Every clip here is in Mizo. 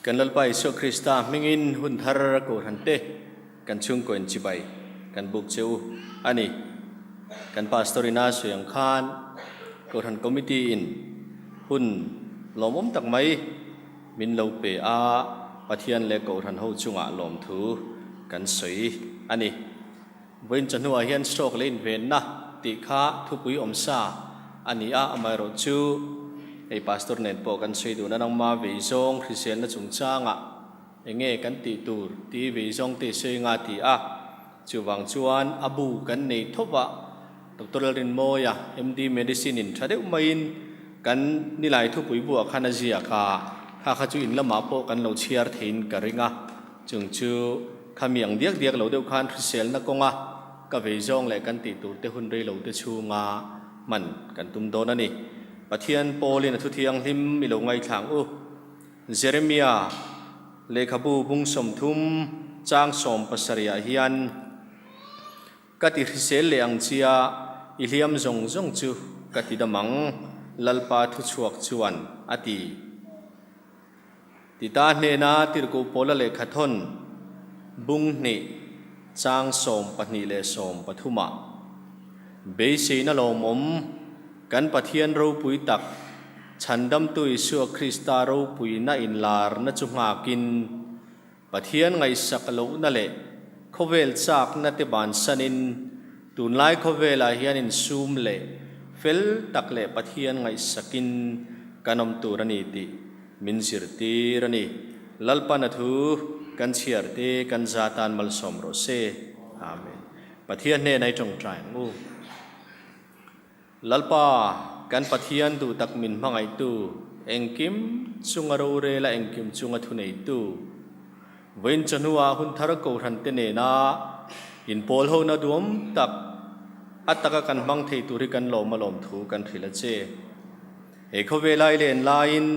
Kan Lalpa Isua Krista hmingin hun thar Kohhran te kan chhungkaw in chibai kan buk che u a ni. Kan Pastor ina sawi ang khan Kohhran Committee in hun lawmawm tak mai min lo pe a, Pathian leh Kohhran ho chungah lawmthu kan sawi a ni. Vawiin chawhnuah hian stroke leh invenna tih kha thupui awm sa a ni a, amaherawhchu hei Pastor nen pawh kan sawi dun a, nangma vei zawng hriselna chungchangah eng nge kan tih tur tih vei zawng te i sawi nga ti a, chuvang chuan a bu kan nei thawp a, Doctor Lalrinmawia, MD Medicine in tha deuh maiin kan nilai thupui buah khan a ziak a, kha kha chu in lamah pawh kan lo chhiar theiin ka ring a, chung chu. Khami ang diak diak lo deuh khan hriselna kawnga ka vei zawng leh kan tih tur te hun rei lo te chhunga hman kan tum dawn a ni. Pathian Paulin a thuthianghlim i lo ngaithlang u. Jeremia lehkhabu bung 30 chang 70 ah hian Ka ti hrisel leh ang chia i hliam zawng zawng chu ka ti dam ang, Lalpa thuchhuak chuan a ti. Tita hnena tirhkoh Paula lehkha thawn bung hnih chang 12 leh 13 ah, Beiseina lawmawm, kan Pathian ropui tak, Chhandamtu Isua Krista ropuina inlarna chu nghakin, Pathian ngaihsak lohna leh khawvel chakna te bansanin tunlai khawvelah hian insum leh fel tak leh Pathian ngaihsakin kan awm tur a ni tih min zirtir a ni. Lalpan a thu kan chhiar te kan za tan malsawm rawh se. Amen. Pathian hnenah i tawngtai ang u. Lalpa, kan Pathian duh tak min hmangaihtu, engkim chunga rorela engkim chunga thuneitu, vawiin chawhnuah hun thar kohhran te nena inpawl hona duam tak a taka kan hmang thei tur hi kan lawm a lawm thu kan hrilh a che. He khawvel ai len laiin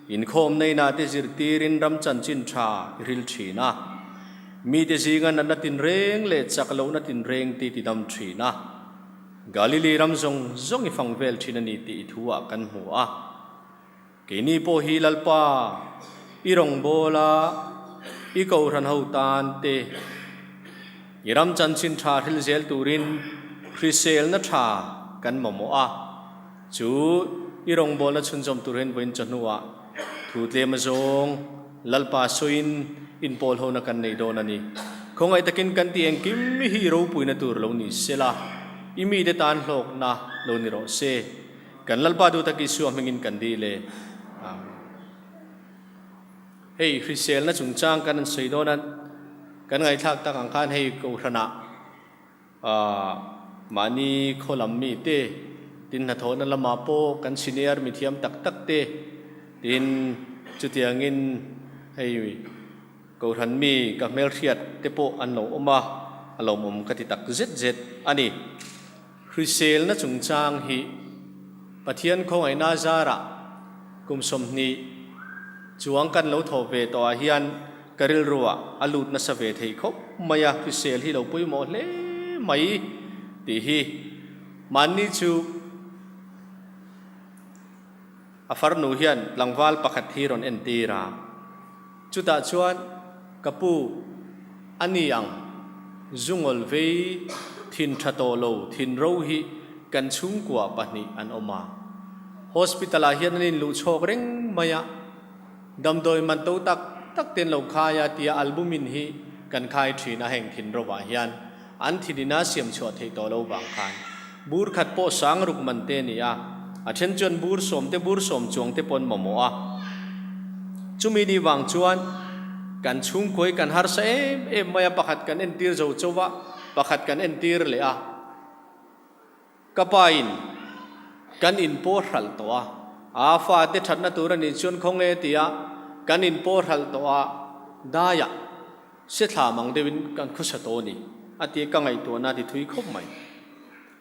inkhawmna inah te zirtirin ram chanchin tha i hril thin a, mite zinga natna tinreng leh chak lohna tinreng te i tidam thin a. Galili ram zawng zawng i fang vel thin a ni tih i thu ah kan hmu a. Keini pawh hi Lalpa, i rawngbawla i kohhran ho tan te, i ram chanchin tha hril zel turin hriselna tha kan mamawh a. Chu i rawngbawlna chhunzawm tur hian vawiin chawhnuah thu tlem azawng Lalpa sawiin inpawl hona kan nei dawn a ni. Khawngaih takin kan tih engkim hi i ropuina tur lo ni sela, i mite tan hlawkna lo ni rawh se. Kan Lalpa duhtak Isua hmingin kan dil e. Amen. Hei hriselna chungchang kan an sawi dawn a, kan ngaihthlak tak ang khan hei Kohhranah Mahni khaw lam mi te, tin hnathawhna lamah pawh kan senior mithiam tak tak te, tin chutiangin hei Kohhran mi ka hmelhriat te pawh an lo awm a, a lawmawm ka ti tak zet zet a ni. Hriselna chungchang hi Pathian khawngaihna zarah kum 20 chuang kan lo thawh ve tawhah hian Ka rilruah a lut nasa ve thei khawp mai a, hrisel hi lo pawimawh hle mai tih hi mahni chu a farnu hian tlangval pakhat hi rawn entir a, chutah chuan ka pu a ni ang zungawl vei thin tha tawh lo thin ro hi kan chhungkua pahnih an awm a, hospital ah hian an inluh chhawk reng mai a. Damdawi man to tak tak ten lo khai a tia albumin hi kan khai thin a heng thin rovah hian an thin ina siam chhuah theih tawh lo vang khan bur khat pawh sang ruk man te a ni a, a then chuan bur sawm te bur sawm chuang te pawh an mamawh a. Chumi ni vang chuan kan chhungkuai kan harsa em em mai a pakhat kan entir zo chauh a pakhat kan entir leh a. Ka pa in kan in pawh hralh tawh a, aa fate thatna tur a nih chuan khaw nge tia kan in pawh hralh tawh a, daiah se thla mang deuhin kan khawsa tawh a ni a tia ka ngaihtuahna a ti thui khawp mai.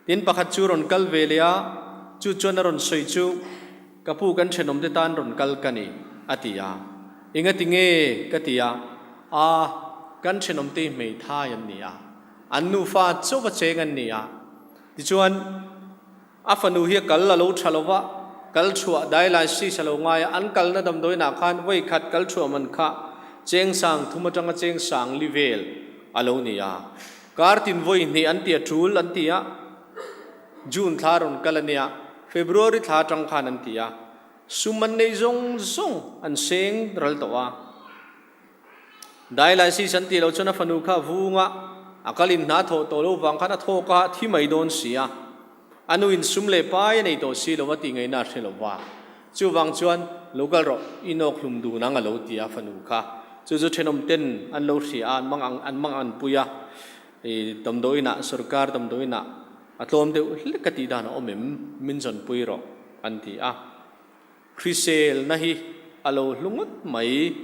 Tin pakhat chu rawn kal ve leh a, chu chuan a rawn sawi chu ka pu kan thenawmte tan rawn kal ka ni a ti a, engati nge ka ti a, aa kan thenawmte hi hmeithai an ni a, An nufa chauh a cheng an ni a, tichuan a fanu hi a kal a lo tha lo va, Kal chhuah dialysis a lo ngai a, an kalna damdawiinah khan vawi khat kal chhuah man kha cheng sang thum atanga cheng sang li vel a lo ni a. Kar tin vawi hnih an ti a tul an ti a, June thla rawn kal a nia, February thla atang khan an ti a, sum an nei zawng zawng an seng ral tawh a. Dialysis an tih loh chuan a fanu kha a vung a, a kal in hna thawh tawh lo vang khan a thawk a, thi mai dawn si a. A nu in sum leh pai a nei tawh si lo a tih ngaihna a hre lo va. Chuvang chuan, Lo kal rawh, i nawk hlum dun ang a lo ti a fanu kha. Chu chu thenawm ten an lo hria a, an mang ang an mang an pui a. I damdawiinah, sorkar damdawiinah a tlawm deuh hlek a tih dan a awm em? Min zawnpui rawh an ti a. Hriselna hi a lo hlu ngawt mai.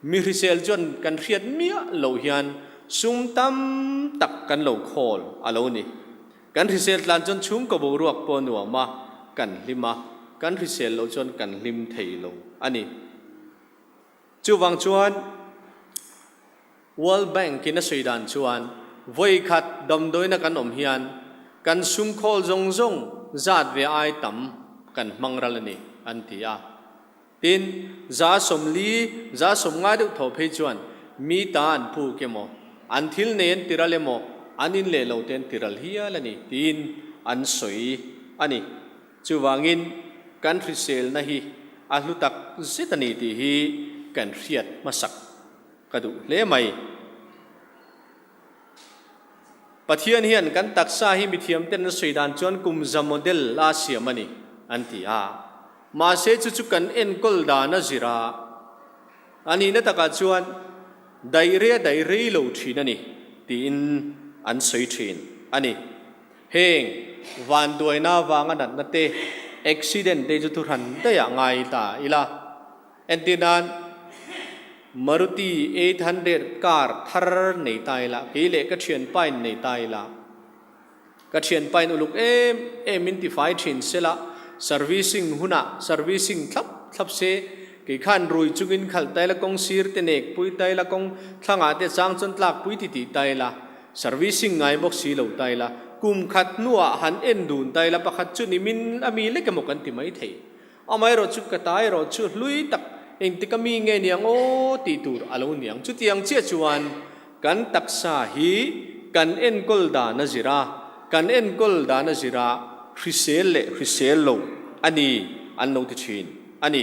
Mi hrisel chuan kan hriat miah loh hian sum tam tak kan lo khawl a lo ni. Kan hrisel tlan chuan chhungkaw boruak pawh nuam a, kan hlim a, kan hrisel loh chuan kan hlim thei lo a ni. Chuvang chuan World Bank in a sawi dan chuan vawi khat damdawina kan awm hian kan sum khawl zawng zawng zat ve ai tam kan hmang ral a ni an ti a. Tin, 40%, 90% deuh thaw phei chuan mi ta an puk emaw, an thil nei an ti ral emaw, an in leh lo te an ti ral hial a ni tiin an sawi a ni. Chuvangin kan hriselna hi a hlu tak zet a ni tih hi kan hriat hmasak ka duh hle mai. Pathian hian kan taksa hi mithiam ten an sawi dan chuan kum za model a siam a ni an ti a. Mahse chu chu kan enkawl dan a zir a, a nihna takah chuan daih rei a daih rei lo thin a ni tiin an sawi thin a ni. Heng vanduaina avanga natna te, accident te chu thuhran daih ah ngai ta ila. Entir nan, Maruti 800 car thar nei ta ila, kei leh ka thianpa in nei ta ila, ka thianpa in uluk em em min tifai thin sela, servicing hunah servicing thlap thlap se, kei khan rui chungin khalh ta ila, kawng sir te nek pui ta ila, kawng thlangah te chang chuan tlak pui ti tih ta ila, servicing ngai bawk si lo ta ila, kum khat hnuah han en dun ta ila, pakhat chu nimin a mi lek emaw kan ti mai thei. Amaherawh chu ka ta erawh chu hlui tak engtik a mi nge niang aw tih tur a lo niang. Chutiang chiah chuan kan taksa hi kan enkawl dan a zir a, kan enkawl dan a zir a hrisel leh hrisel lo a ni an lo ti thin a ni.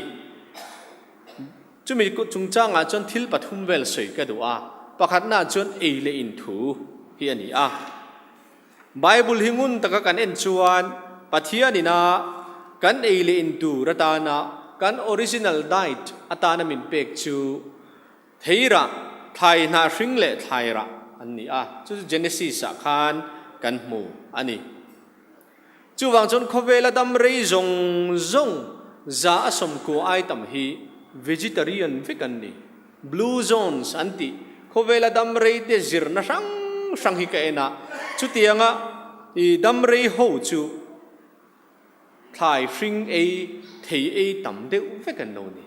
Chumi chungchangah chuan thil pathum vel sawi ka duh a, pakhatnaah chuan ei leh inthu hi a ni a. Bible hi ngun taka kan en chuan Pathian ina kan ei leh in tur atana kan original diet atana min pek chu theirah, thlai hnah hring leh thlai rah an ni a, chu chu Genesis ah khan kan hmu a ni. Chuvang chuan khawvela dam rei zawng zawng 90% ai tam hi vegetarian vek an ni. Blue Zones an tih khawvela dam rei te zirna hrang hrang hi ka en a, chutianga i dam rei ho chu thlai hring ei thei ei tam deuh vek an lo ni.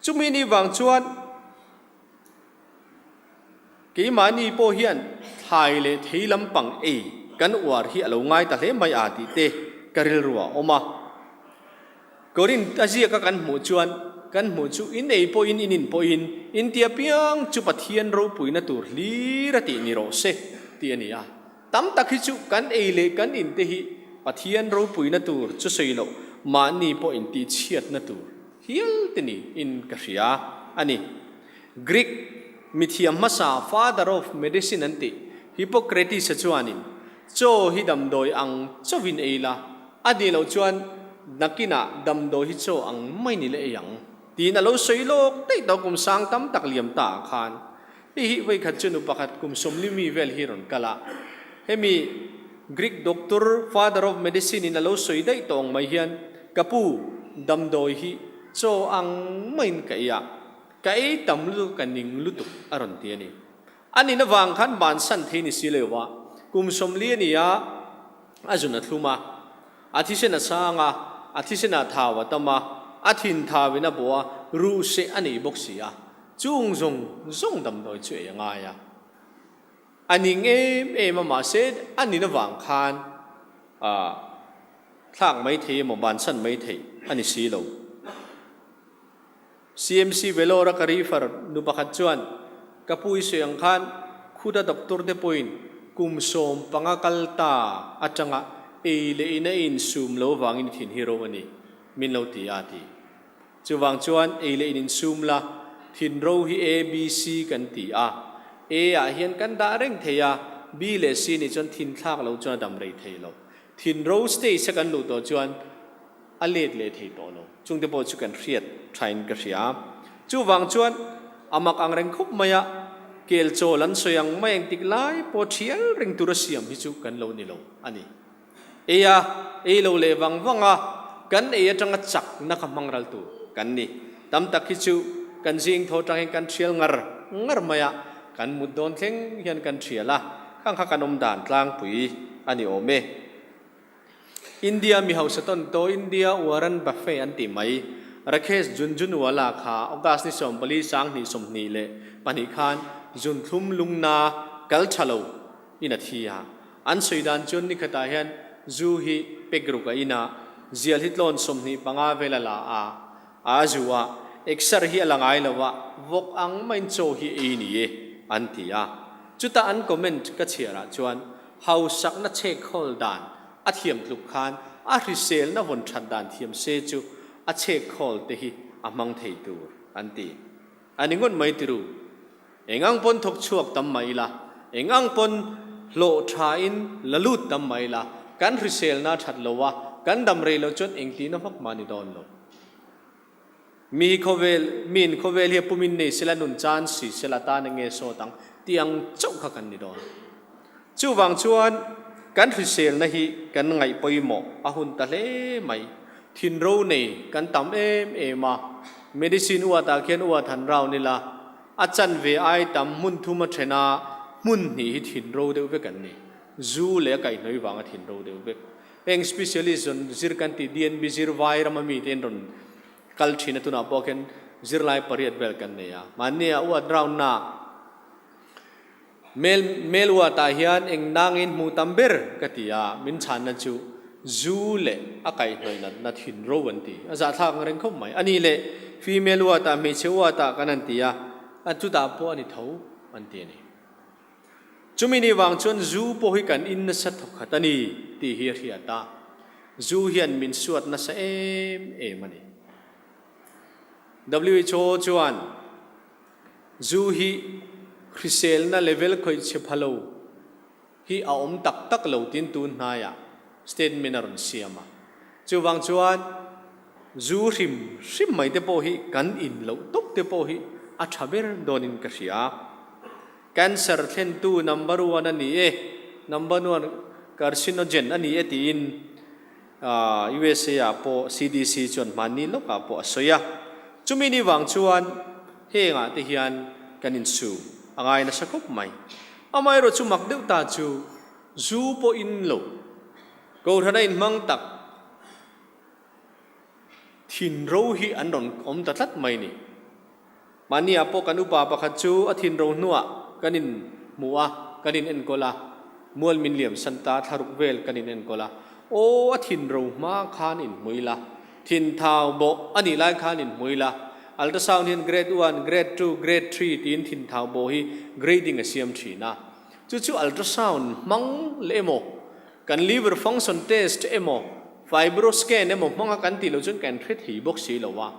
Chumi ni vang chuan keimahni pawh hian thlai leh thei lampang ei kan uar hi a lo ngai ta hle mai a tih te ka rilru ah a awm a. Korinth a ziaka kan hmuh chuan kan hmuh chu in ei pawhin in in pawhin in tia piang chu Pathian ropuina tur hlir a tih ni rawh se tih a ni a. Tam tak hi chu kan ei leh kan in te hi Pathian ropuina tur chu sawi loh mahni pawh in tih chhiatna tur hial te ni in ka hria a ni. Greek mithiam hmasa father of medicine an tih Hippocrates-a chuanin chaw hi damdawi ang chauhin ei la, A nih loh chuan nakinah damdawi hi chaw ang mai ni leh ei ang tiin a lo sawi lawk daih tawh kum sang tam tak liam ta ah khan. Hei hi vawikhat chu nu pakhat kum 40 mi vel hi rawn kal a, hemi Greek doctor, father of medicine in a lo sawi daih tawh ang mai hian ka pu damdawi hi chaw ang maiin ka ei a, ka ei tam lutuk ka ning lutuk a rawn ti a ni. A nin avang khan bansan thei ni si lo a, kum 40 a ni a, A zun a thlum a, a thisen a sang a, a thisen ah thau a tam a, a thin thau in a bawh a, ruh seh a nei bawk si a, chung zawng zawng damdawi chu ei a ngai a. A ning em em a mahse a nin avang khan ah. thlak mai thei emaw bansan mai theih a ni si lo. CMC Vellore-a ka refer nu pakhat chuan, Ka pu i sawi ang khan khuta doctor te pawhin kum 15 kal ta atanga ei leh in a insum lo vangin i thin hi ro a ni, min lo ti a a ti. Chuvang chuan ei leh in insum la, thin ro hi A, B, C kan ti a. A ah hian kan dah reng thei a, B leh C nih chuan thin thlak lo chuan a dam rei thei lo. Thin ro stage a kan luh tawh chuan a let leh thei tawh lo. Chungte pawh chu kan hriat thain ka hria. Chuvang chuan a mak ang reng khawp mai a, kel chawl an sawi ang mai engtik lai pawh thial reng tura siam hi chu kan lo ni lo a ni. Ei a, ei lo leh vang vang a, kan ei atanga chakna kha hmang ral tur kan ni. Tam tak hi chu kan zing tho atang hian kan thial ngar ngar mai a, kan mut dawn thleng hian kan thial a, khang kha kan awm dan tlangpui a ni awm e. India mi hausa tawn tawh India Warren Buffet an tih mai, Rakesh Jhunjhunwala kha August ni 14 2022 khan zunthlum lungna kal tha lo in a thi a. An sawi dan chuan nikhatah hian zu hi pek ruk a in a, zial hi tlawn 25 vel a la a, a zu a, exer hi a la ngai lo a, vawk ang maiin chaw hi ei ni e an ti a. Chutah an comment ka chhiarah chuan hausakna chhekhawl dan a thiam tluk khan a hriselna vawn that dan thiam se chu a chhekhawl te hi a hmang thei tur an ti. A ni ngawt mai tiru. Eng ang pawn thawk chhuak tam mah ila, eng ang pawn hlawh thain la lut tam mah ila, kan hriselna a that lo a, kan dam rei loh chuan engtihna vak mah a ni dawn lo. Mi hi khawvel, miin khawvel hi a pumin nei sela, nun chan si sela tan eng nge sawt ang tih ang chauh kha kan ni dawn. Chuvang chuan kan hriselna hi kan ngaih pawimawh a hun ta hle mai. Thinro nei kan tam em em a, medicine uatah khian uat han round ila, a chanve ai tam hmun thum a then a, hmun hnih hi thinro deuh vek an ni. Zu leh a kaihhnawih vanga thinro deuh vek. Heng specialist rawn zir kan tih DNB zir vai rama mite an rawn kal thin a, tunah pawh khian zirlai pariat vel kan nei a. Mahni a uat round na Mel Melwat-ah hian eng nangin hmuh tam ber ka ti a, min chhanna chu zu leh a kaihhnawih natna thin ro an ti. A zahthlak ang reng khawp mai. A nih leh female ward-ah hmeichhe ward-ah kan han ti a, a chutah pawh a ni tho an ti a ni. Chumi ni vang chuan zu pawh hi kan in nasa thawkhat a ni tih hi a hriat a, zu hian min suat nasa em em a ni. WHO chuan. Zu hi hriselna level khawih chhe pha lo hi a awm tak tak lo tiin tun hnaiah statement a rawn siam a. Chuvang chuan zu hrim hrim mai te pawh hi kan in loh tawp te pawh hi a tha ber dawnin ka hria. Cancer thlentu number one a ni e, number one carcinogen a ni e tiin USA ah pawh CDC chuan hmanni lawkah pawh a sawi a. Chumi ni vang chuan hengah te hian kan insum a ngai nasa khawp mai. Amaherawh chu mak deuh ta chu zu pawh in lo, Kohhran a inhmang tak thin ro hi an rawn awm ta tlat mai ni. Mahni ah pawh kan upa pakhat chu a thin ro hnuah kan in hmu a, kan in enkawl a, mual min liam san ta thlaruk vel kan in enkawl a, aw a thin ro hma khan in hmu ila, thin thau bawh a nih lai khan in hmu ila, ultrasound hian grade one, grade two, grade three tiin thin thau bawh hi grading a siam thin a, chu chu ultrasound hmang leh emaw, kan liver function test emaw, fibroscan emaw hmanga kan tih loh chuan kan hre thei bawk si lo a.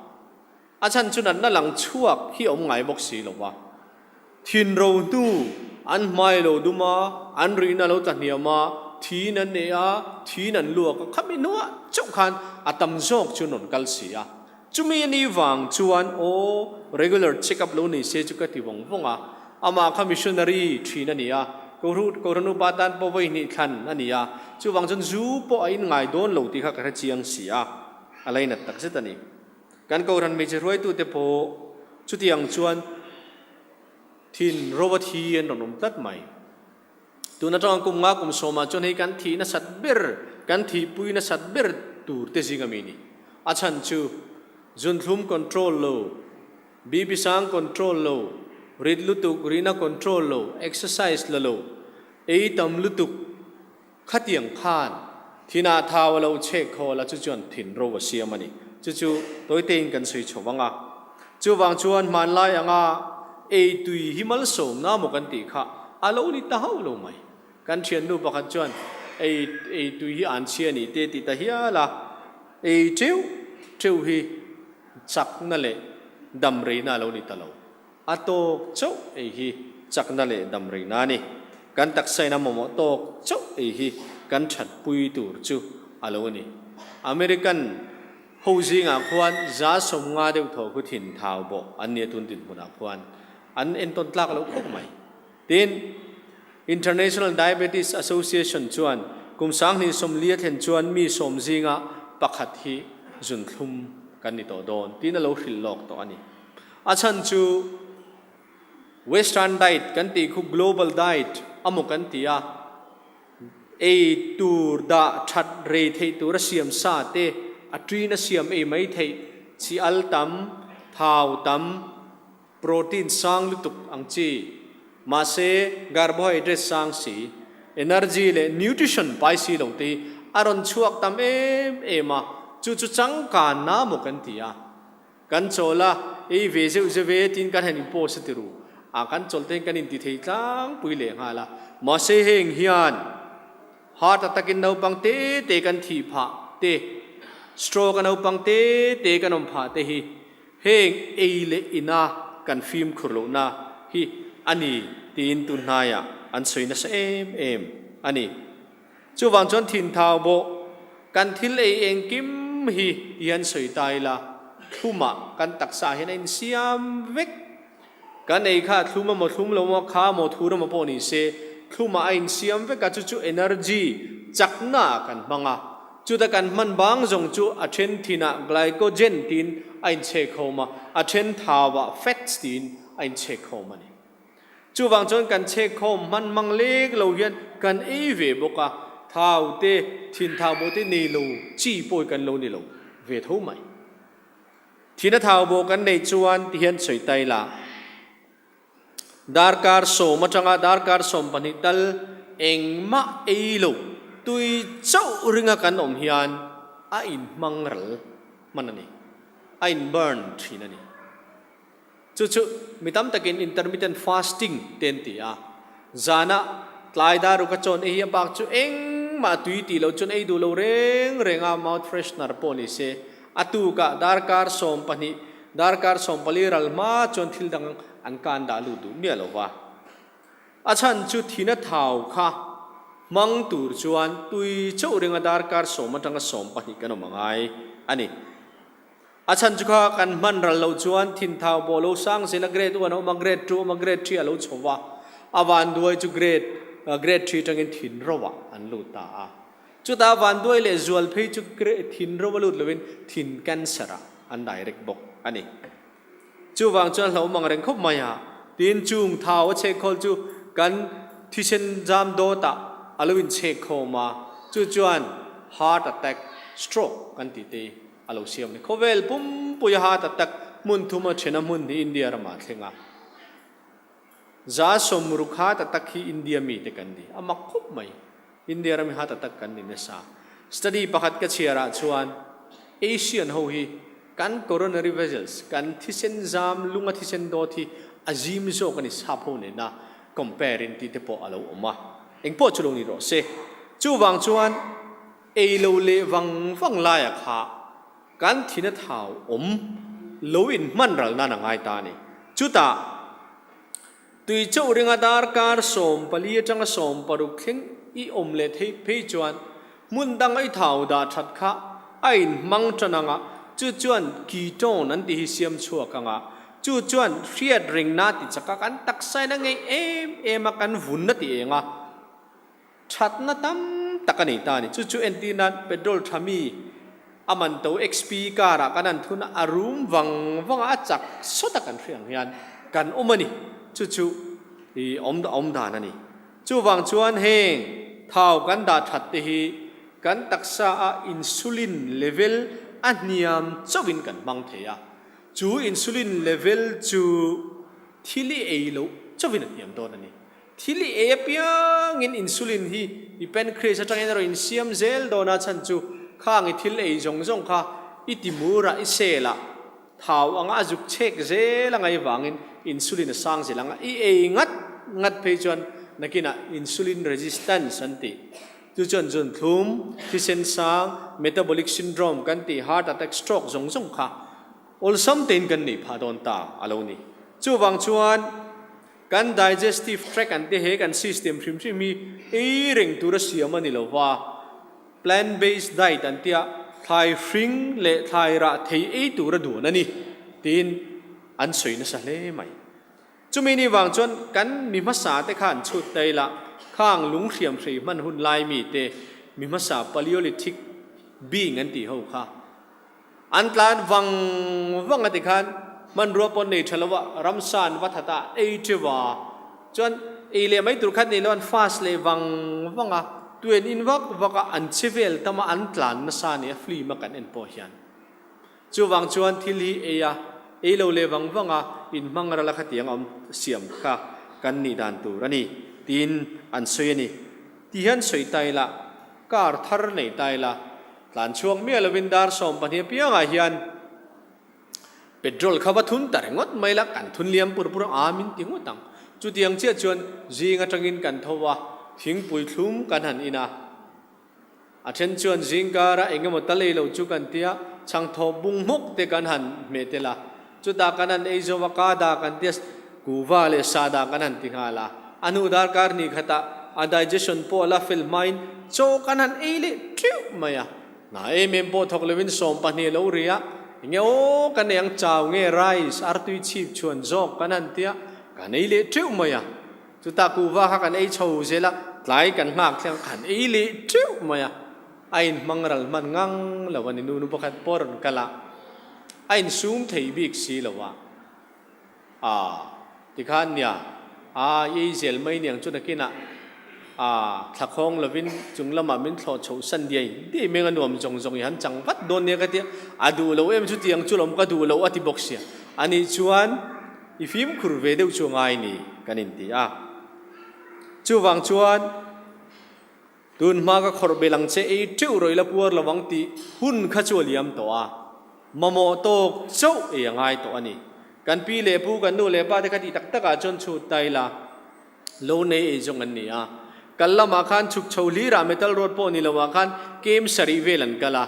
A chhan chu natna lang chhuak hi a awm ngai bawk si lo va. Thin ro hnu an hmai lo dum a, an rihna lo tla hniam a, thiin an nei a, thiin an luak a, khami hnuah chauh khan a tam zawk chu an rawn kal si a. Chumi a nih vang chuan aw, regular check up lo nei se chu ka ti vawng vawng a. Amah kha missionary thin a ni a, Kohhran upa tan pawh vawi hnih thlan a ni a, chuvang chuan zu pawh a inngai dawn lo tih kha ka hre chiang si a, a lainat takzet a ni. Kan Kohhran hmeichhe hruaitute pawh chutiang chuan thin rova thi an rawn awm tlat mai. Tun atanga kum nga kum sawmah chuan hei kan thih nasat ber, kan thihpui nasat ber tur te zing a mi ni. A chhan chu zunthlum control lo, BP sang control lo, rit lutuk rihna control lo, exercise la lo, ei tam lutuk, Khatiang khan Thinah thau a lo chhek khawl a, chu chuan thin ro a siam a ni. Chu chu tawitein kan sawi chho vang a. Chuvang chuan hmanlai anga ei tui hi malsawmna maw kan tih kha a lo ni ta hauh lo mai. Kan thiannu pakhat chuan ei ei tui hi an chhia ni te tih ta hial a, ei teuh teuh hi chakna leh damreina a lo ni ta lo. A tawk chauh ei hi chakna leh damreina a ni. Kan taksain a mamawh tawk chauh ei hi kan thatpui tur chu a lo ni. American ho zingah khuan 150 deuh thaw khu thin thau bawh an nia tun dinhmunah khuan an entawn tlak loh khawp mai. Tin, International Diabetes Association chuan kum 2040 a thlen chuan mi sawm zinga pakhat hi zunthlum kan ni tawh dawn tiin a lo hrilh lawk tawh a ni. A chhan chu Western diet kan tih khu global diet amaw kan ti a, ei tur dah that rei theih tura siam sa te, a twin a siam ei mai theih, chi al tam, thau tam, protein sang lutuk ang chi, mahse carbohydrate sang si, energy leh nutrition pai si lo te hi a rawn chhuak tam em em a, chu chu changkanna amaw kan ti a. Kan chawl a, ei ve zeuh zeuh ve tiin kan han inpost a ti ru. A kan chawlh te hian kan inti thei tlangpui leh nghal a. Mahse heng hian heart attack in naupang te te kan thih phah te, stroke a naupang te te kan awm phah te hi heng ei leh ina kan fimkhur lohna hi a ni tiin tun hnaiah an sawi nasa em em a ni. Chuvang chuan thinthau bawh kan thil ei engkim hi ti hian sawi ta ila, thlumah kan taksa hian a insiam vek. Kan ei kha thlum emaw thlum lo emaw kha emaw thur emaw pawh ni se, thlumah a insiam vek a, chu chu energy, chakna ah kan hmang a. Chuta kan hman bang zawng chu a then thinah glycogen tiin a inchhek khawm a, a then thauah fats tiin a inchhek khawm a ni. Chuvang chuan kan chhekkhawm hman mang lek lo hian kan ei ve bawk a, thau te, thin thau bawh te nei lo chi pawh hi kan lo ni lo ve tho mai. Thina thau bawh kan neih chuan ti hian sawi ta ila, darkar sawm atanga darkar 12 tal engmah ei lo tui chauh ringa kan awm hian a inhmang ral hman a ni, a inburn thin a ni. Chu chu mi tam takin intermittent fasting te an ti a. Zana tlai dar ruk a chawn ei hi a bak chu engmah tui tih loh chuan ei duh lo reng reng a, mouth freshener pawh ni se. A tukah darkar 12, darkar 14 ral hma chuan thil dang an kan dah lut duh miah lo va. A chhan chu thina thau kha hmang tur chuan tui chauh ringa darkar 10 atanga 12 kan awm a ngai a ni. A chhan chu kha kan hman ral loh chuan thinthau pawh lo sang zel a, grade one a awm a, grade two a awm a, grade three a lo chho va, a vanduai chu grade grade three atangin thin ro ah an lut ta a. Chutah vanduai leh zual phei chu thin ro a lut lovin thin cancer ah an direct bawk a ni. Chuvang chuan hlauhawm ang reng khawp mai a, tin chung thau a chhekhawl chu kan thisen zam dawt ah a lo inchhekkhawm a, chu chuan heart attack, stroke kan tih te a lo siam a ni. Khawvel pumpui a hat a tak hmun thum a then a hmun hi India ramah a thleng a. 60 hat a tak hi India mite kan ni. A mak khawp mai. India ram hi hat a tak kan ni nasa. Study pakhat ka chhiarah chuan Asian ho hi kan coronary vessels, kan thisen zam, lunga thisen dawt hi a zim zawk a ni sap ho nena compare in tih te pawh a lo awm a. Engpawh chu lo ni rawh se. Chuvang chuan Ei lo leh vang vang laia kha kan thina thau awm lo in hman ral nan a ngai ta a ni. Chutah tui chauh ringa darkar 14 atanga 16 thleng i awm leh theih phei chuan hmun danga i thau dah that kha a in hmang tan anga chu chuan ketone an tih hi siam chhuak anga chu chuan hriat ringna ti chaka kan taksa in a ngeih em em a kan vun a ti eng a. Thatna tam tak a nei ta a ni. Chu chu entir nan petrol tha mi a man to XP car ah kan han thun a, a rum vang vang a, a chak sawt a kan hriat ang hian kan awm a ni. Chu chu i awm awm dan a ni. Chuvang chuan heng thau kan dah that te hi kan taksa a insulin level a hniam chauhin kan hmang thei a. Chu insulin level chu thil i ei loh chauhin a hniam dawn a ni. Thil i ei apiangin insulin hi i pancreas atangin a rawn insiam zel dawn a, chhan chu khang i thil ei zawng zawng kha i timur a, i cell ah thau anga a zuk chhek zel a ngaih vangin insulin a sang zel ang a, i ei ngat ngat phei chuan nakinah insulin resistance an tih. Chu chuan zunthlum, thisen sang, metabolic syndrome kan tih, heart attack, stroke zawng zawng kha awlsam tein kan neih phah dawn ta a lo ni. Chuvang chuan. Kan digestive tract an te he kan system hrim hrim hi ei reng tura siam a ni lo va, plant based diet an tia thlai hring leh thlai rah thei ei tura duan a ni tiin an sawi nasa hle mai. Chumi ni vang chuan kan mi hmasa te khan chhut ta ila khang lung hriam hrei hman hun lai mi te mi hmasa paleolithic being an tih ho kha An tlan vang vang a tikhan hmanrua pawn nei tha lo a, ramsa an va that a, ei teuh a. Chuan ei leh mai tur khan nei lo an fast leh vang vang a, tuen in vak vak a, an che vel tam a, an tlan nasa a ni a film a kan en pawh hian. Chuvang chuan thil hi ei a, ei lo leh vang vang a, in hmang ral a khatiang a awm siam kha kan nih dan tur a ni tiin an sawi a ni. Ti hian sawi ta ila, car thar nei ta ila, Tlan chhuak miah lovin dar 12 apiangah hian petrol kha va thun ta ringawt mai la, kan thun liam pur pur a, min ti ngawt ang. Chutiang chiah chuan zing atangin kan tho a, thingpui thlum kan han in a. A then chuan zingkara eng emaw tal ei lo chu kan tia, chhangthawp bung hmawk te kan han hmeh tel a. Chutah kan han ei zo a, ka da kan tia, kuva leh sa da kan han ti nghal a. A hnu darkar hnih khatah a digestion pawh a la fel hmain chaw kan han ei leh teuh mai a. Hna em em pawh thawk lovin 12 a lo ri a, enge aw kan ei ang chau nge rice artui chhip chhuan zawk kan han tia, kan ei leh teuh mai a. Chutah kuva kha kan ei chho zel a, tlai kan nghak thleng a, kan ei leh teuh mai a. A inhmang ral hman ngang lo a ni, nu pakhat pawh a rawn kal a, a insum thei bik si lo a. Aa, tikhan nia, aa, i ei zel mai niang chu nakinah, aa, thla khawng lovin chung lamah min thlawh chhoh san diai diai meng a nuam zawng zawng i han chang vat dawn nia ka tia, a duh lo em chutiang chu lawm ka duh lo a ti bawk sia, anih chuan i fimkhur ve deuh chu a ngai ni kan inti a. Chuvang chuan. Tun hma ka khawrh belh ang che ei teuh rawih la puar lo ang tih hun kha chu a liam tawh a, mamawh tawk chauh ei a ngai tawh a ni. Kan pi leh pu, kan nu leh pa te kha tih tak takah chuan chhut ta ila lo nei ei zawng an ni a. Kal lamah khan chhuk chho hlirah metal road pawh ni loah khan kem sarih vel an kal a.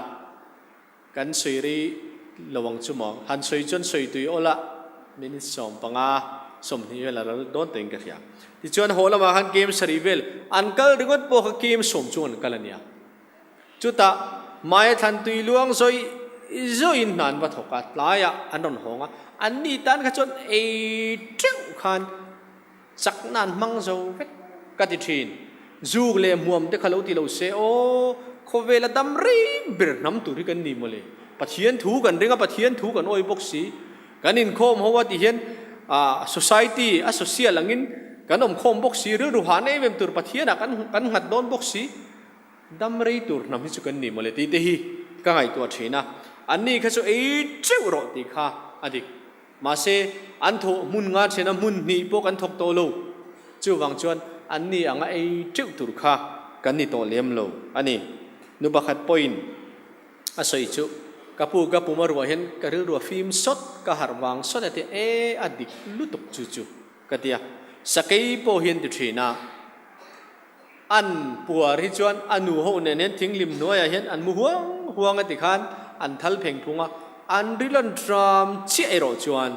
Kan sawi rei lo ang chu maw? Han sawi chuan sawi tui awl a, minute 15, 20 vel a ral dawn tawhin ka hria. Tichuan haw lamah khan game sarih vel an kal ringawt pawh kha game sawm chung an kal a nia. Chutah Maia thlan tui luang zawi zawiin hna an va thawk a, tlaiah an rawn hawng a, anni tan kha chuan ei teuh khan Chakna an hmang zo vek ka ti thin. Zuk leh hmuam te kha lo ti lo se aw, khawvela dam rei ber hnam tur hi kan ni mawle. Pathian thu kan ring a, Pathian thu kan awi bawk si. Kan inkhawm ho a ti hian ah society a social angin kan awm khawm bawk si, rilru han em em tur Pathianah kan kan nghat dawn bawk si. Dam rei tur hnam hi chu kan ni mawle tih te hi ka ngaihtuah thin a. Anni kha chu ei teuh rawh tih kha a dik. Mahse, an thawh hmun nga thena hmun hnih pawh kan thawk tawh lo. Chuvang chuan an ni anga ei teuh tur kha kan ni tawh lem lo a ni. Nu pakhat pawhin a sawi chu, Ka pu, ka pum a ruah hian ka rilru a fim sawt, ka harh vang sawt a tia, e, a dik lutuk chu chu ka tia. Sakei pawh hian ti thin a. An puar hi chuan a nu ho nen hian thinglim hnuaiah hian an mu huang huang a ti khan an thal pheng phung a, an ril an tram chiah erawh chuan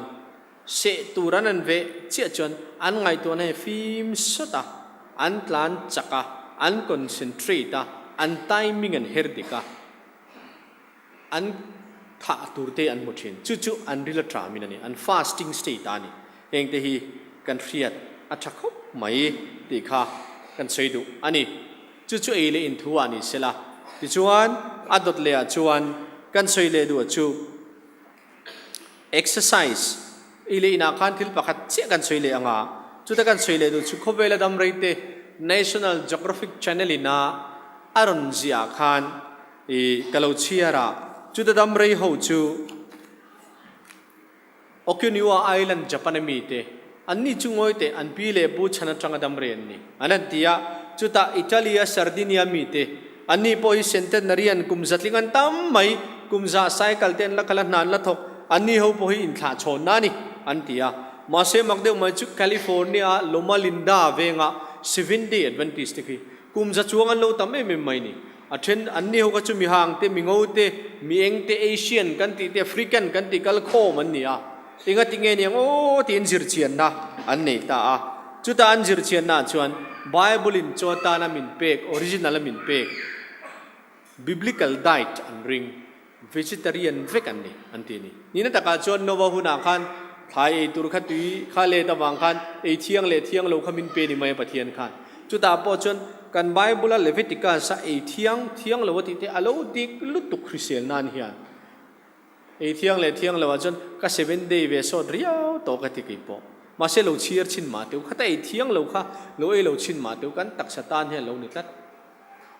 seh tur an an veh chiah chuan an ngaihtuahna hi fim sawt a, an tlan chak a, an concentrate a, an timing an her dik a. An thah tur te an hmu thin. Chu chu an ril a tram in a ni. An fasting state a ni. Heng te hi kan hriat a tha khawp mai tih kha kan sawi duh a ni. Chu chu ei leh in thu ah ni sela. Tichuan a dawt leh ah chuan kan sawi leh duh chu exercise ei leh in ah khan thil pakhat chiah kan sawi leh ang a. Chuta kan sawi leh duh chu khawvela dam rei te National Geographic Channel in a a rawn ziah ah khan I ka lo chhiar a, chuta dam rei ho chu Okinawa Island Japan a mi te. Anni chu ngawi teh, an pi leh pu chhan atanga dam rei an ni, an han ti a. Chutah Italy-a Sardinia mite, anni pawh hi centenarian, kum zatling an tam mai, kum za cycle te an la kal a, hna an la thawk, anni ho pawh hi inthlah chhawnna a ni, an ti a. Mahse mak deuh mai chu California-a Loma Linda venga Seventh-day Adventist te khi kum za chuang an lo tam em em mai ni. A then anni ho kha chu mi hang te, mi ngo te, mi eng te, Asian kan tih te, African kan tih kal khawm an ni a. Enga ti nge niang aw tiin zirchianna an nei ta a. Chuta an zirchiannaah chuan Bible in chaw atana min pek, original a min pek, Biblical diet an ring, vegetarian vek an ni an ti a ni. Nihna takah chuan Nova hunah khan thlai ei tur kha tui kha let avang khan ei thiang leh thiang lo kha min pe ni mai a Pathian khan. Chutah pawh chuan kan Bible a Leviticus a ei thiang thiang lo a tih te a lo dik lutuk hrisel nan hian. Ei thiang leh thiang lo ah chuan ka seven day ve sawt riau tawh ka ti kei pawh. Mahse lo chhiar chhin mah teu khata ei thiang lo kha lo ei lo chhin mah teu kan taksa tan hian lo ni tlat.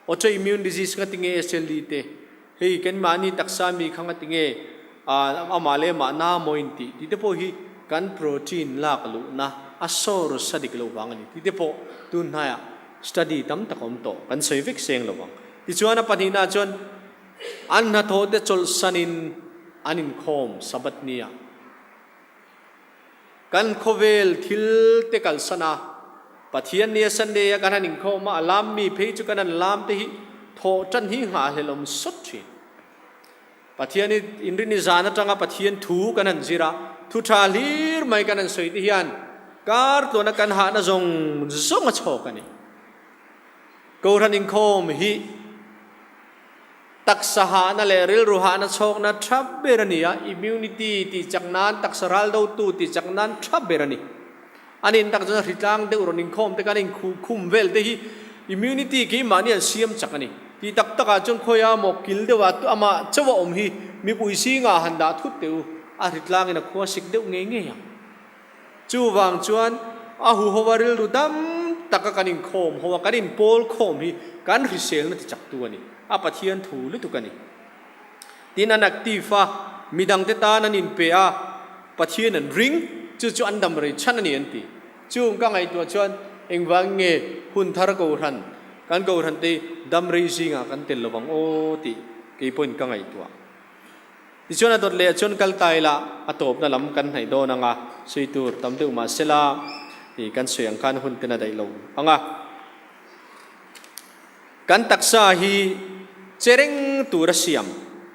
Autoimmune disease nga tinge SLE te hei kan mahni taksa mi kha nga tinge amah leh amah na maw in tih tih te pawh hi kan protein lak luhna a source a dik loh vang a ni tih te pawh tun hnaiah study tam tak a awm tawh kan sawi vek seng lo vang. Tichuan a pahnihna chuan An hnathawh te chawlhsanin an inkhawm Sabbath nia. Kan khawvel thil te kalsan a, Pathian nia Sunday a kan han inkhawm a, a lam mi phei chu kan han lam te hi thawh tan hi nghahhlelawm sawt thin. Pathian hi inrini zan atanga Pathian thu kan han zir a, thu tha hlir mai kan han sawi te hian kar tluana kan hahna zawng zawng a chhawk a ni. Kohhran inkhawm hi Taksa hahna leh rilru hahna chhawkna tha ber a ni a, immunity tih chak nan, taksa ral dotu tih chak nan tha ber a ni. A nin tak chuan hritlang deuh rawn inkhawm te kan inkhuh khum vel te hi immunity keimahni an siam chak a ni. Tih tak takah chuan khawiah maw kil deuhah amah chauh a awm hi mipui zingah han dah thut teh u, a hritlangin a khua sik deuh ngei ngei ang. Chuvang chuan a huhova rilru dam taka kan inkhawm ho a, kan inpawl khawm hi kan hriselna tichaktu a ni. A Pathian thu lutuk a ni. Tin, an active a, midangte tan an inpe a, Pathian an ring, chu chu an dam rei chhan a ni an ti. Chung ka ngaihtuah chuan engvang nge hun thar kohhran, kan kohhran te dam rei zingah kan tel lovang aw tih kei pawhin ka ngaihtuah. Tichuan a dawt leh ah chuan kal ta ila a tawpna lam kan hnaih dawn ang a, sawi tur tam deuh mah sela ih kan sawi ang khan hun ten a daih lo ang a. Kan taksa hi che reng tur a siam,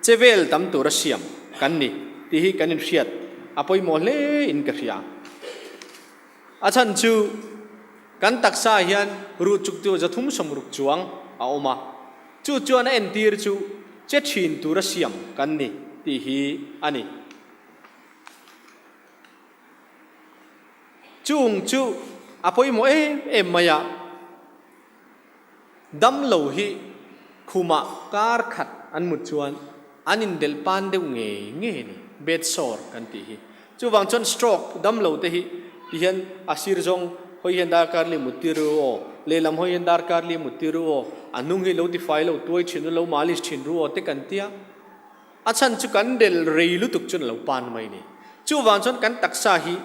che vel tam tur a siam kan ni tih hi kan inhriat a pawimawh hle in ka hria. A chhan chu kan taksa hian ruh chuk chu 360 chuang a awm a, chu chuan a entir chu che thin tura siam kan ni tih hi a ni. Chung chu a pawimawh em em mai a. Damlo hi khumah kar khat an mut chuan an indelh pan deuh ngei ngei a ni, bed sore kan tih hi. Chuvang chuan stroke damlo te hi ti hian a sir zawng hawi hian darkar li mut tir ru aw, lehlam hawi hian darkar li mut tir ru aw, a hnung hi lo tifai lo tuai thin ru, lo malis thin ru aw te kan tia. A chhan chu kan delh rei lutuk chuan a lo pan mai a ni. Chuvang chuan kan taksa hi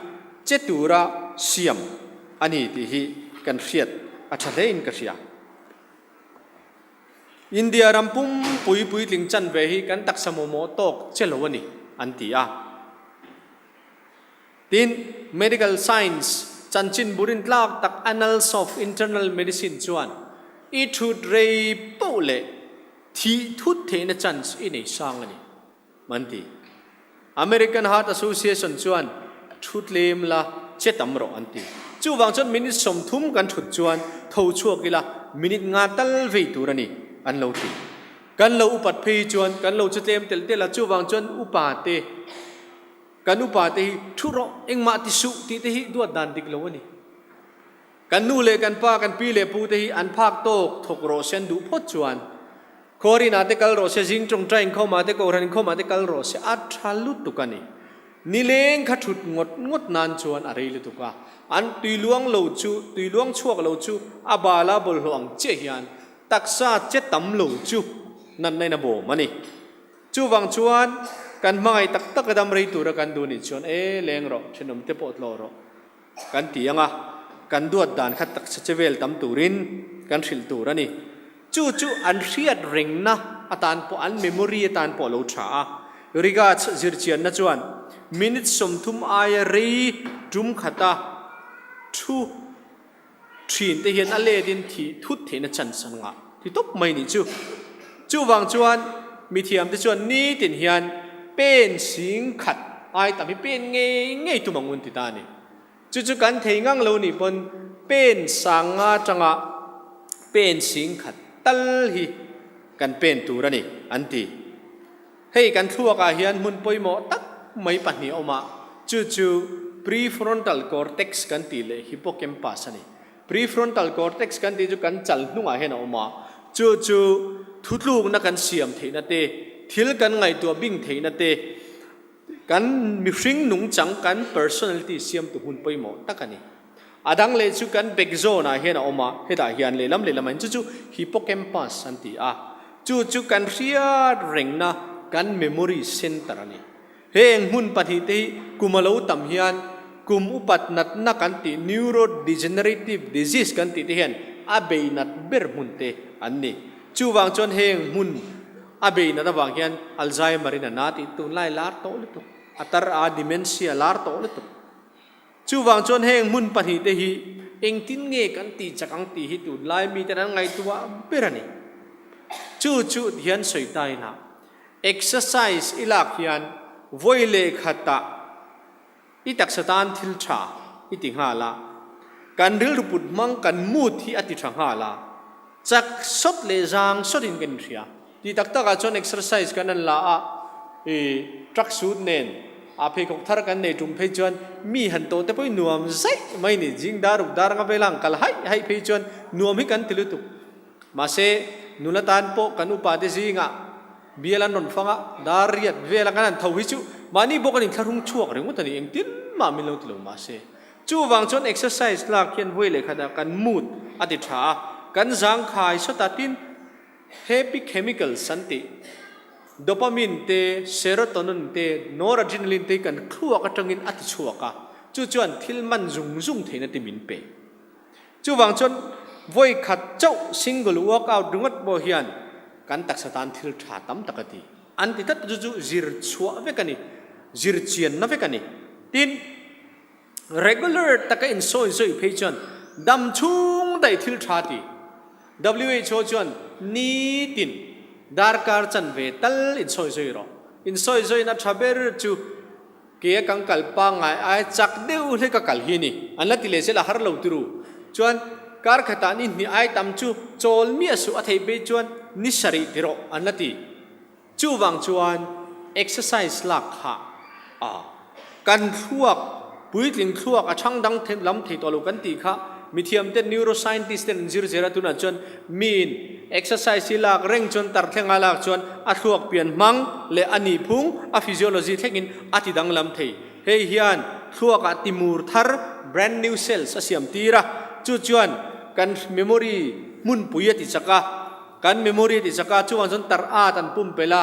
che tura siam a ni tih hi kan hriat a tha hlein ka hria. India ram pumpui puitling chanve hi kan taksa mawmawh tawk che lo a ni an ti a. Tin, medical science chanchin burin tlak tak Annals of Internal Medicine chuan i thut rei poh leh thih thut theihna chance i nei sang a ni, an ti. American Heart Association chuan thu tlem la che tam rawh an ti. Chuvang chuan minute 30 kan thut chuan tho chhuak ila minute nga tal vei tur a ni, an lo ti. Kan lo upat phei chuan kan lo che tlem telh telh a, chuvang chuan upa te, Kan upa te hi thu rawh, engmah ti suh tih te hi duat dan dik lo a ni. Kan nu leh kan pa, kan pi leh pu te hi an phak tawk thawk rawh se an duh phawt chuan Khuarinah te kal rawh se, zing tawngtai inkhawmah te, kohhran inkhawmah te kal rawh se, a tha lutuk a ni. Nileng kha thut ngawt ngawt nan chuan a rei lutuk a, an tui luang lo chu, tui luang chhuak lo chu a bala bawlhhlawh ang chiah hian taksa che tam lo chu natna in a bawm a ni. Chuvang chuan kan hmangaih tak tak a dam rei tura kan duh nih chuan e leng rawh, thenawm te pawh tlawh rawh. kan ti ang a, kan duat dan kha taksa che vel tam turin kan hrilh tur a ni. Chu chu an hriat rengna atan pawh, an memory atan pawh a lo tha a. Regards zirchianna chuan minute 30 aia rei tum khata thu thin te hian a let in thih thut theihna chance an ngah ti tawp mai nih chu. Chuvang chuan mithiam te chuan nitin hian pen 10,000 ai tam hi pen ngei ngei tum ang un ti ta a ni. Chu chu kan thei ngang lo nih pawn pen 5,000 atanga pen 10,000 tal hi kan pen tur a ni an ti. Hei kan thluakah hian hmun pawimawh tak mai pahnih a awm a, chu chu prefrontal cortex kan tih leh hippocampus a ni. Prefrontal cortex kan tih chu kan chal hnungah hian a awm a, chu chu thutlukna kan siam theihna te, thil kan ngaihtuah bing theihna te, Kan mihring nungchang, kan personality siamtu hmun pawimawh tak a ni. A dang leh chu kan back zone ah hian a awm a, hetah hian lehlam lehlam ah hian chu chu hippocampus an ti a, chu chu kan hriat rengna kan memory center a ni. Heng hmun pahnih te hi kum a lo tam hian kum upat natna kan tih neurodegenerative disease kan tih te hian a bei nat ber hmun te an ni. Chuvang chuan heng hmun A bei nat avang hian Alzheimer in a na tih tunlai lar tawh lutuk, a tar a dementia lar tawh lutuk. Chuvang chuan heng hmun pahnih te hi engtin nge kan tih chak ang tih hi tunlai miten an ngaihtuah ber a ni. Chu chu hian sawi ta ina exercise i lak hian vawi leh khatah i taksa tan thil tha i ti nghal a, kan rilru put hmang kan mood hi a ti tha nghal a, chak sawt leh zang sawtin kan inhria. Tih tak takah chuan exercise kan an la a, i truck suit nen a pheikhawk thar kan nei tum phei chuan mi han tawh te pawhin nuam zaih mai ni, zing dar ruk dar anga vela ang kal haih haih phei chuan nuam hi kan ti lutuk. Mahse, nula tan pawh kan upa te zingah Bial an rawn fang a, dar riat vel a kan han tho hi chu mahni bawk an inthlahrung chhuak ringawt a ni, engtin mah min lo ti lo mahse. Chuvang chuan exercise lak hian vawi leh khatah kan mood a ti tha a, kan zangkhai sawt a, tin happy chemicals an tih dopamine te, serotonin te, noradrenaline te hi kan thluak atangin a ti chhuak a, chu chuan thil man zung zung theihna te min pe. Chuvang chuan vawi khat chauh single workout ringawt pawh hian kan taksa tan thil tha tam tak a ti. An ti tlat chu chu zir chhuah vek a ni, zir chianna vek a ni. Tin, regular taka insawi zawi phei chuan dam chhung daih thil tha ti. Who chuan nitin darkar chanve tal insawi zawi rawh. Insawi zawina tha ber chu Ke a kan kal pangngai ai chak deuh hlek a kal hi a ni. An la ti leh zel a har lo tiru. Chuan kar khatah ni hnih ai tam chu chawl miah suh a theih phei chuan ni sarih ti rawh an la ti. Chuvang chuan exercise lak kha a kan thluak puitling thluak a chhang dang lam thei tawh lo kan tih kha mithiam ten neuroscientist ten an zir zel a tunah chuan Miin exercise hi lak reng chuan tarthleng a lak chuan a thluak pian hmang leh a nihphung, a physiology thlengin a ti danglam thei. Hei hian thluakah timur thar, brand new cells, a siam tir a, chu chuan kan memory hmunpui a ti chak a, kan memory a ti chak a, chuvang chuan tar at an pumpelh a,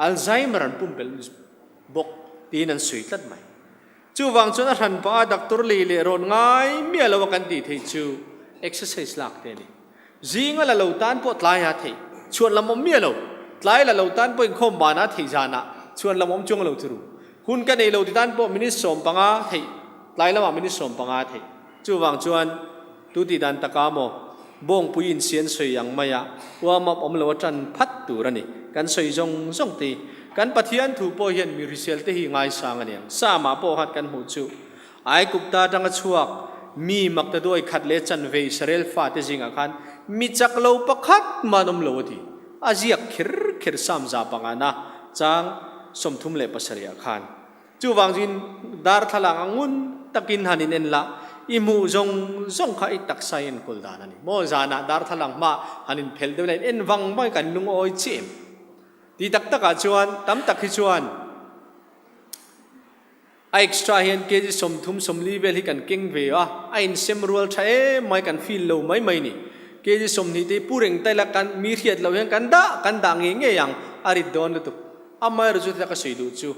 Alzheimer an pumpelh bawk tiin an sawi tlat mai. Chuvang chuan a hran pah a doctor lei leh rawn ngai miah lo a kan tih theih chu exercise lak te a ni. Zinga la lo tan pawh tlai a theih chhuan lam awm miah lo. Tlai la lo tan pawh inkhawm ban a theih zanah chhuan lam awm chuang lo chu ru. Hun ka nei lo ti tan pawh minute 15 theih tlai lamah minute 15 theih. Chuvang chuan tu tih dan taka maw bawngpui insian sawi ang maia warm up awm lo a tan phat tur a ni. Kan sawi zawng zawng te hi kan Pathian thu pawh hian mi hrisel te hi ngaisang a ni ang. Sama pawh khan kan hmuh chu Aigupta atanga chhuak mi maktaduai khat leh chanve Israel fate zingah khan mi chak lo pakhat mah an awm lo a ti. A ziak kher kher Psalm 105 chang 37 ah khan. Chuvang chuin darthlalang a ngun takin han in en la, i hmuh zawng zawng kha i taksa i enkawl dan a ni. Maw zanah darthlalang hma han in phelh deuh la in en vang vang i kan lungawi chiah em? Ti tak takah chuan tam tak hi chuan a extra hian kg 30 40 vel hi kan keng ve a, a insem rual tha em mai kan feel lo mai mai ni. Kg 20 te hi pu reng ta ila kan mi hriat loh hian kan dah kan dah ngei ngei ang a rit dawn lutuk. Amaherawhchu thil a ka sawi duh chu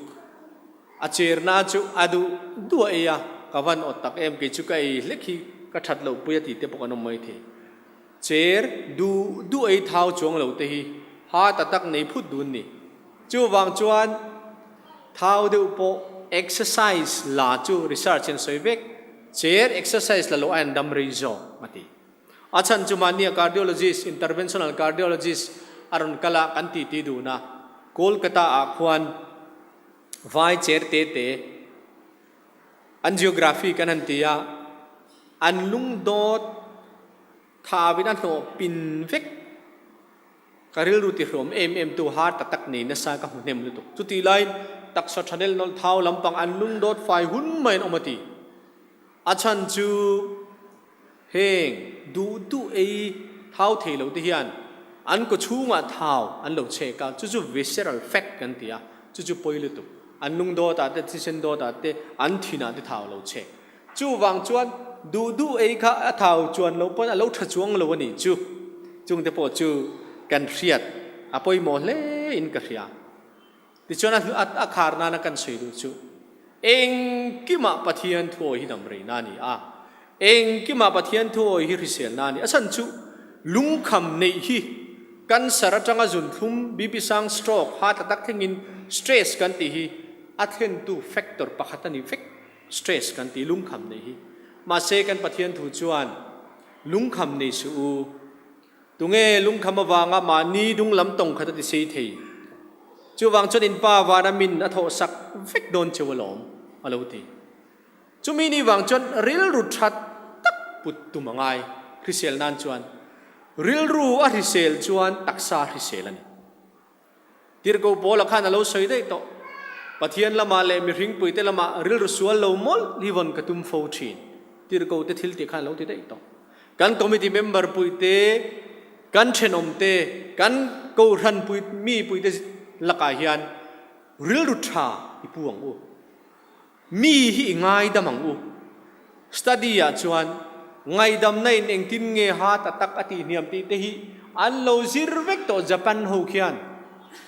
a cherna chu a duh duh a ei a. ka van awt tak em, kei chu ka ei hlek hi ka that loh pui a tih te pawh kan awm mai thei. Cher duh duh ei thau chuang lo te hi heart attack nei phut dun ni. Chuvang chuan thau deuh pawh exercise la chu research in sawi vek, cher exercise la loh a en dam rei zawk a ti. A chhan chu mahnia cardiologist, interventional cardiologist a rawn kal a kan titi dun a, Kolkata ah khuan vai cher te te angiography kan han ti a, an lungdawt thau in a hnawh pin vek. Ka rilru tihrawm em em tu har ta tak nei nasa ka hmu hnem lutuk. Chutih laiin taksa thanel nawlh thau lampang an lungdawt fai hun maiin awm a ti. A chhan chu heng duh duh ei thau thei lo te hian an kaw chhungah thau an lo chhek a, chu chu visceral fat kan ti a, chu chu pawi lutuk. An lungdawt ah te, thisen dawt ah te, an thin ah te thau lo chhek. Chuvang chuan duh duh ei kha a thau chuan lo pawn a lo tha chuang lo a nih chu. Chungte pawh chu kan hriat a pawimawh hle in ka hria. Tichuan a a khar nana kan sawi duh chu engkimah Pathian thuawi hi dam reina a ni a, engkimah Pathian thuawi hi hriselna a ni. A chhan chu lungkham neih hi cancer atanga zunthlum, BP sang, stroke, heart attack thlengin stress kan tih hi a thlentu factor pakhat a ni vek. Stress kan tih lungkham neih hi. Mahse kan Pathian thu chuan lungkham nei suh u. Tunge lungkham avanga mahni dung lam tawng khat a ti sei thei? Chuvang chuan in pa vana min a thawh sak vek dawn cheu alawm, a lo ti. Chumi ni vang chuan rilru tha tak put tum a ngai. Hrisel nan chuan rilru a hrisel chuan taksa a hrisel a ni. Tirhkoh Paula khan a lo sawi daih tawh. Pathian lamah leh mihringpuite lamah rilru sual lo mawlh hi vawn ka tum fo thin. Tirhkoh te thil tih khan a lo ti daih tawh. Kan committee member puite, kan thenawmte, kan kohhran pui mi puite lakah hian rilru tha i pu ang u. Mi hi i ngaidam ang u. Study ah chuan ngaidamna in engtin nge ha ta tak a tih hniam tih te hi an lo zir vek tawh Japan ho khian.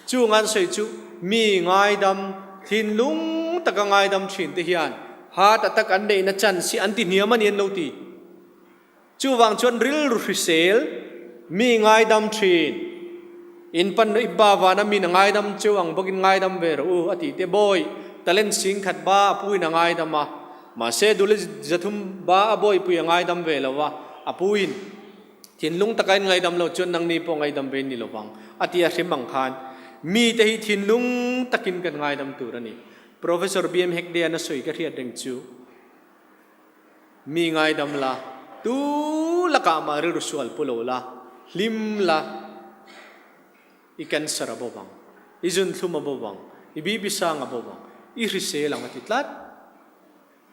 Chung an sawi chu mi ngaidam, thinlung taka ngaidam thin te hian ha ta tak an neihna chance hi an ti hniam a ni an lo ti. Chuvang chuan rilru hrisel mi ngaidam thin. In pan i pa vana min a ngaidam cheu ang bawkin ngaidam ve rawh u a tih te bawi talent sing khat ba a puin a ngaidam a, mahse duli zathum ba a bawipui a ngaidam ve lo a, a puin thinlung taka in ngaidam lo chuan nangni pawh ngaidam ve ni lovang a ti a hrim ang khan mite hi thinlung takin kan ngaidam tur a ni. Professor BM Hegde-a'n a sawi ka hriat reng chu. Mi ngaidam la, tu lakah mah rilru sual pu lo la, hlim la, i cancer a bo vang, i zunthlum a bo vang, i BP sang a bo vang, i hrisel ang a ti tlat.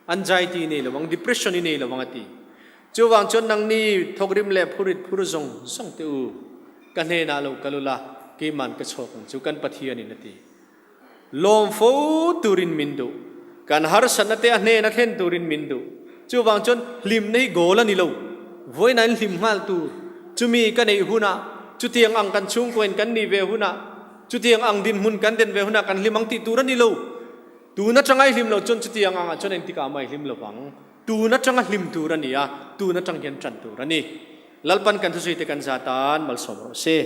Anxiety i nei lo vang, depression i nei lo vang a ti. Chuvang chuan nangni thawkrim leh phurit phur zawng zawng teh u, ka hnenah lo kal ula, keiman ka chhawk ang chu kan Pathianin a ti. Lawm fo turin min duh. Kan harsatna te a hnen a thlen turin min duh. Chuvang chuan hlimna hi goal a ni lo. Vawiin an hlim nghal tur. Chumi ka neih hunah, chutiang ang kan chhungkawiin kan nih ve hunah, chutiang ang dinhmun kan den ve hunah kan hlim ang tih tur a ni lo. Tun atanga i hlim loh chuan chutiang angah chuan engtikah mah i hlim lovang. Tun atanga hlim tur a ni a, tun atang hian tan tur a ni. Lalpan kan thusawi te kan za tan malsawm rawh se.